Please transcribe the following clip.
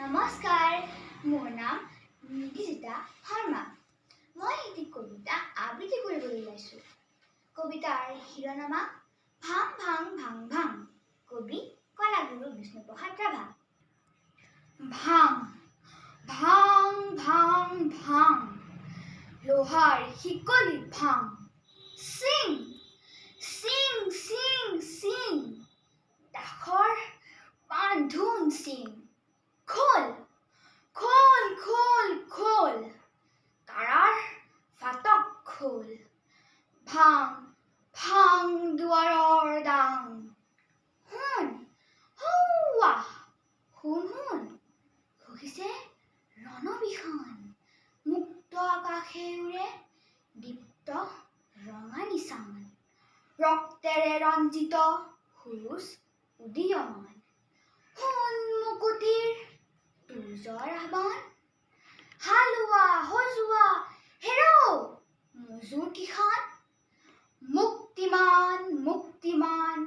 নমস্কাৰ, মোৰ নাম নিধিজিতা শৰ্মা। মই এটি কবিতা আবৃত্তি কৰিবলৈ ওলাইছোঁ। কবিতাৰ শিৰোনামা ভাং ভাং ভাং ভাং। কবি কলাগুৰু বিষ্ণুপ্ৰসাদ ৰাভা। ভাং ভাং ভাং ভাং, লোহাৰ শিকলি ভাং, চিং চিং চিং চিং, দাসৰ বান্ধোন চিং, খোল খোল খোল খোল, কাৰাৰ ফাটক খোল, ভাং ভাং দুৱাৰৰ দাং। শুন, সৌৱা শুন শুন, ঘোষিছে ৰণবিষাণ, মুক্ত আকাশে উৰে দীপ্ত ৰঙা নিচান, ৰক্তেৰে ৰঞ্জিত সুৰুজ উদীয়মান। শুন মুকুতিৰ দুৰ্জয়ৰ আহ্বান, হালোৱা হজুৱা হেৰৌ মজুৰ কিষাণ, মুক্তিমান মুক্তিমান।